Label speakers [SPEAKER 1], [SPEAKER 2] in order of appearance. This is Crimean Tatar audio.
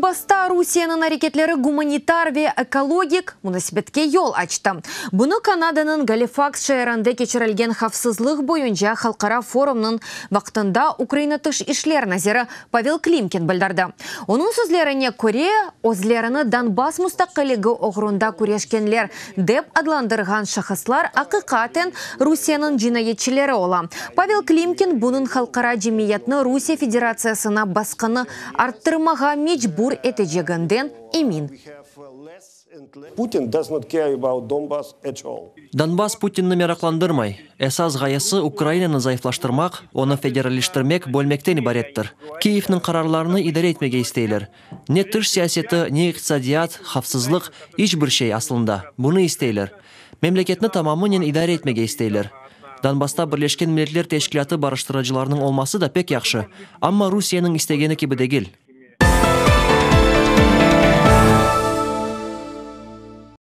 [SPEAKER 1] Donbassta Rusiyeniñ areketleri gumanitar ve ekologik munasebetke yol açtı. Bunı Kanadanıñ Galifaks şeerinde keçirilgen havfsızlıq boyunca halqara forumnıñ vaqtında Ukraina Tış işler naziri Pavel Klimkin bildirdi. Onıñ sözlerine köre, özlerini Donbass mustaqilligi oğrunda küreşkenler dep adlandırğan şahıslar aqiqaten Rusiyeniñ cinayetçileri ola. Pavel Klimkin bunıñ halqara cemiyetni Rusiye Federatsiyasına basqını arttırmağa mecbur eteceginden emin.
[SPEAKER 2] Putin does not care about Donbass at all.
[SPEAKER 3] Donbass Putinni meraqlandırmay. Esas ğayesi Ukrainanı zayıflaştırmaq, onı federalleştirmek, bölmekten ibarettir. Kiyevniñ qararlarını idare etmege isteyler. Ne tış siyaseti, ne iqtisadiyat, havfsızlıq, iç bir şey aslında. Bunı isteyler. Memleketni tamamınen idare etmege isteyler. Donbassta Birleşken Milletler Teşkilâtı barıştırıcılarınıñ olması da pek yahşı. Amma Rusiyeniñ istegeni kibi degil.